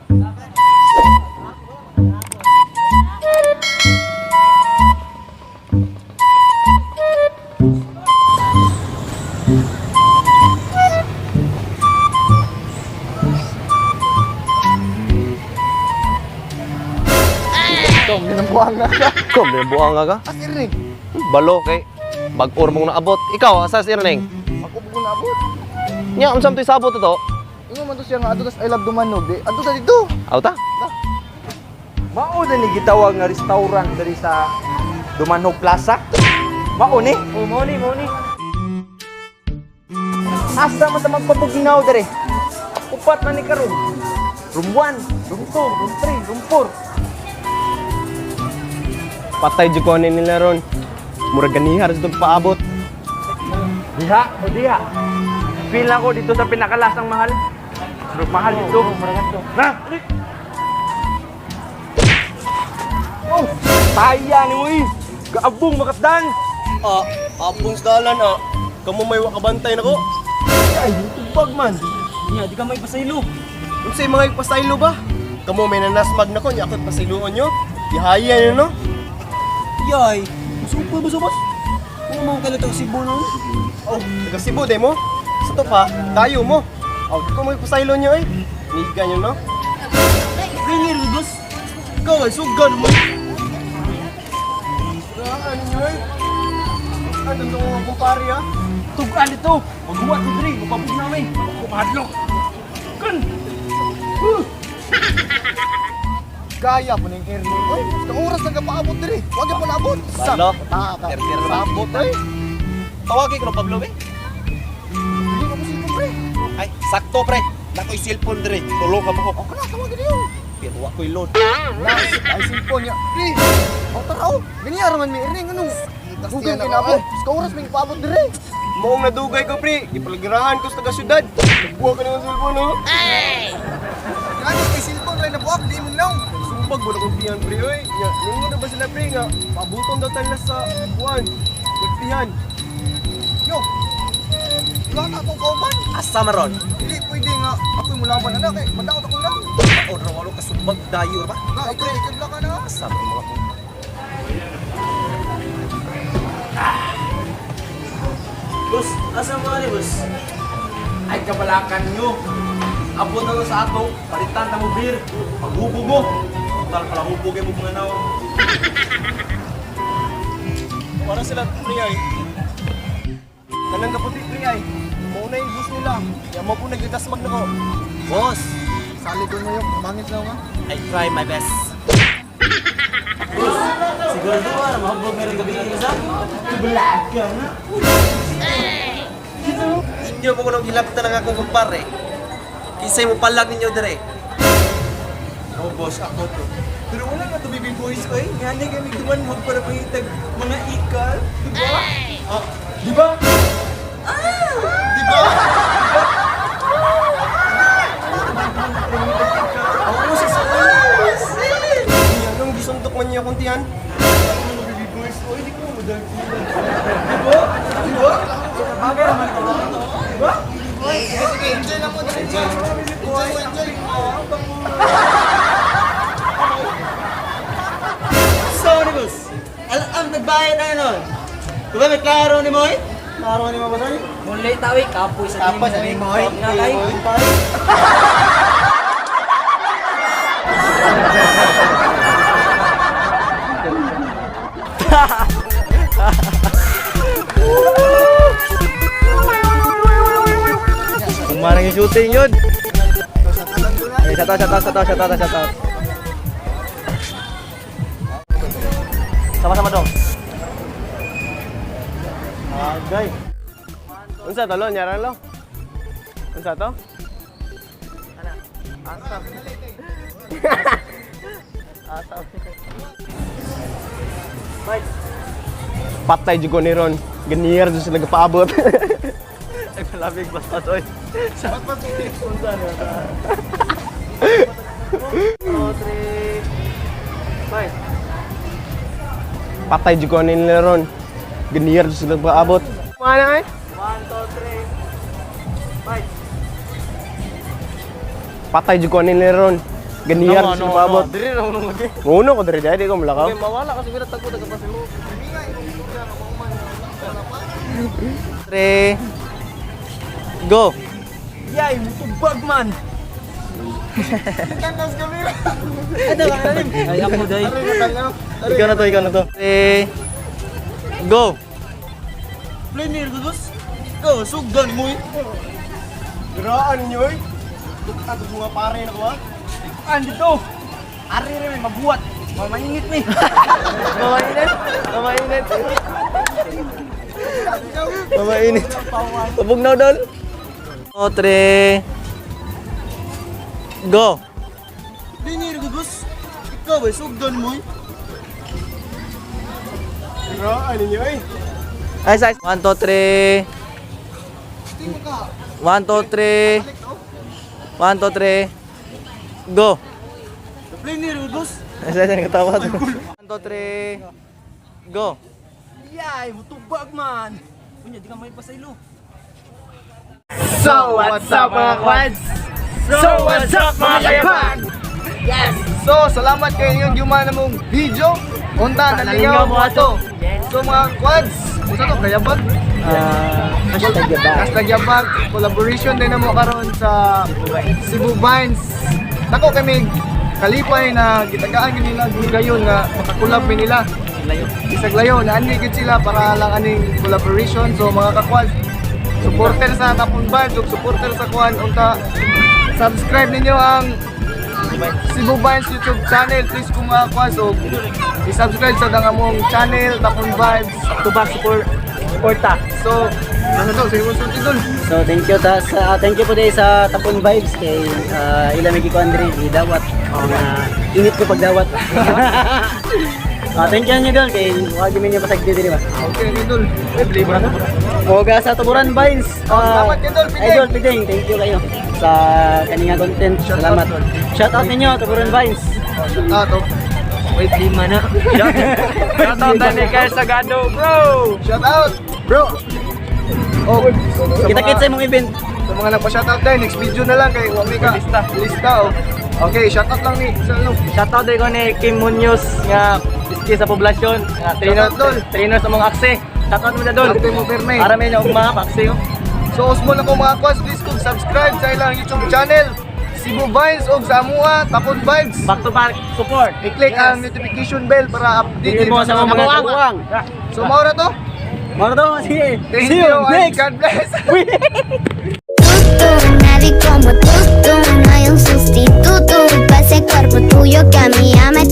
Tom, ginambuang na ka. Kom, buang ka ka. As irning. Balo kay bag-or mong naabot. Ikaw, asa si Erning? Ako po naabot. Nya, unsam to'y sabot to? Ingon man to siya nga adto tas I love Dumanog di. Adto ta dito. Aw ta? Mao na ni gitawag nga restaurant diri sa Dumanhog Plaza. Mao ni? Oh, mao ni, mao ni. Asa man ta magpabugnaw diri? Upat man ni karon. Room 1, room 2, room 3, room 4. Patay jud ko ni nila ron. Murag ganihar sa itong paabot. Diha o diha. Feel ako dito sa pinakalasang mahal. Pero mahal dito. Na! Oh, taya ni mo eh. Gaabong makasdan. Ah, abong sa dalan ah. Kamu may wakabantay nako. Ay, tubag man. Nya, di ka may pasaylo. Unsay mga ipasaylo ba? Kamu may nanasmag nako nya ako't pasayloon nyo. Gihaya nyo no? Yay, super ba boss? Kung mo kayo taga Cebu nun? Oh, taga Cebu de mo. Sa to pa, tayo mo. Oh, di ko may pasaylo nyo eh. Niga nyo no? Really, boss? Ikaw ay sugal mo. Ano nyo eh? Ano nung mga kumpare ah? Tugan dito. Maghuwat ko diri, magpabugnaw eh. Kumadlok. Kan. Gaya po ning irning. Oy, sa oras lang ka paabot diri. Wag po naabot. Balo. Ta ka. Terter na. Sabot ay. Tawagin ko ng Pablo eh. Hindi ka mo cellphone pre. Ay, sakto pre. Nakoy cellphone dire. Tulo ka mo ko. Ako na tawag gid yun. Pero wa ko'y load. Nice. Ay cellphone niya. Pre. Aw tara oh. Gani ra man mi irning ano. Dugay kinaabot. Sa oras may paabot diri. Maong nadugay ko pre. Gipalagirahan ko sa taga syudad. Nagbuha ka ng cellphone oh. Gani kay cellphone ray nabuak di mo naw. Sumbag mo na kong piyan pre oy. Nya, ningon na ba sila pre nga pabuton daw tayo sa buwan. Nagpihan. Yo. Wala na akong kauban. Asa maron? Dili pwede nga ako'y mulaban na kay madaot ako lang. Order walo ka sumbag dayo ba? Na ikaw ikabla ka na. Asa ba mga ko? Boss, asa mo ni boss? Ay, kabalakan nyo. Abot na to sa ato. Palitan ta mo beer. Paghubog mo. Total pala hubog ay mo mga naw. Para sila pre ay. Kanang kaputi pre ay. Mao na yung bus nila. Ya mo po nagdasmag nako. Boss, Sali ko mo yung mangit na nga. I try my best. Boss, sigurado ka na mahubog meron gabi ka sa? Kabalaga na. Inyo mo kunong gilapta ng akong kumpare. Kinsay mo palag ninyo dire. Oh, boss, ako to. Pero wala na to, baby boys, oy. Nga ni kami dumanhog para pangitag mga ikal. Di ba? Ah, di ba? Di ba? Ako sa sa Anong gisuntok man niya akong tiyan? Mga baby boys, oy, di ko madal. Di ba? Di ba? Bagay naman ito. Di ba? Sige, sige, enjoy lang mo. Enjoy. Enjoy, enjoy. Sorry, boss. Alam, nagbayad na nun. Diba may klaro ni Moy? Klaro ni mo ba, sorry? Muli tawi, kapoy sa Kapoy sa nimo, oy. Pinatay. Kung marang yung shooting yun. Ay, shout out, shout out, shout out, shout out, shout out. Sama-sama dong. Agay. Unsa to lo? Nyarang lo? Unsa to? Ana. Asa. Asa. Patay jud ko ni Ron. Ganiyar jud sila nagpaabot. Ay, malabig basta to, oy. Unsa na ta? 2, 3, 5. Patay jud ko ni Ron. Ganiyar jud sila nagpaabot. Mana ay? 1, 2, 3, 5. Patay jud ko ni Ron. Ganiyar No, sila no, paabot. no. Diri ra mo lagi. Nguno ko diri dai, di ko malakaw. Okay, mawala kasi bila tagpo taga mo. 3 Go. Yay, mutubag man. Ay, ako day. Ikaw na to, ikaw na to. 3 Go. Play ni boss. Ikaw, sugdan mo eh. Graan ninyo eh. Ato mga pare na ko ha. Andito. Ari rin may mabuhat. Mamainit ni. Mamainit. Mamainit. Mamainit. Tubog na dol. 2 3 Go. Play ni boss. Ikaw ay sugdan mo eh. Graan ninyo eh. Ay, size. 1 2 3 1 2 3 1 2 3 Go. Play ni boss. Ay, size, nakatawa to. 1 2 3 Go. Yay, mutubag man. Unya, di ka may pasaylo. So, what's up, mga quads? So, what's up, mga kayabag? Yes! So, salamat kayo inyong giuma na mong video. Unta, nalingaw mo ato. So, mga quads, unsa to, kayabag? #yabag. #yabag. Collaboration din na mo karon sa Cebu Vines. Dako kami kalipay na gitagaan gyud nila gayon nga makakulab mi nila. Isag layo, naani gyud sila para lang aning collaboration. So mga kakwads, supporter sa Tapon Vibes ug supporter sa kuan, unta subscribe ninyo ang Cebu Vibes YouTube channel, please, kung mga kakwads, og i-subscribe sa dang among channel Tapon Vibes. Tubak support suporta. So, ano to, sa imong sulti, dol? So thank you ta sa thank you po day sa Tapon Vibes kay ila may ko Andre gidawat na init ko pagdawat. Thank you niyo dol kay wa gyud ninyo pasag diri ba. Okay, dol. Eh, flavor na to. Moga sa Tuburan Vines. Oh, salamat kay Dol, Pideng. Idol Pideng, thank you kayo sa kaninga content. Shout Salamat. out, Dol. Shout out ninyo Tuburan Vines. Oh, shout out. Oh. Wait, lima na. Shout out ni Kyle Sagado, bro. Shout out, bro. Oh, sa Kita mga- kits sa imong event. Sa mga nagpa-shoutout dahil, next video na lang kay Wami ka. Lista. Lista, oh. Okay, shoutout lang ni sa ano. Shout out ko ni Kim Munoz nga iski sa poblasyon, nga trainer Shout out, Dol. trainer sa mga akse. Shout out mo na dol. Ate mo perme. Para may na mga akse oh. So usmon ako, mga kwas, please kung subscribe sa ilang YouTube channel, Cebu Vines og sa Amua, Tapon Vibes. Back to back support. I-click ang notification bell para update Dili mo sa mga Kabuang. So mao ra to. Maro to, sige. Thank See you you and next. God bless. Tú, nadie como tú, tú, no hay un sustituto para ese cuerpo tuyo que a mí ya me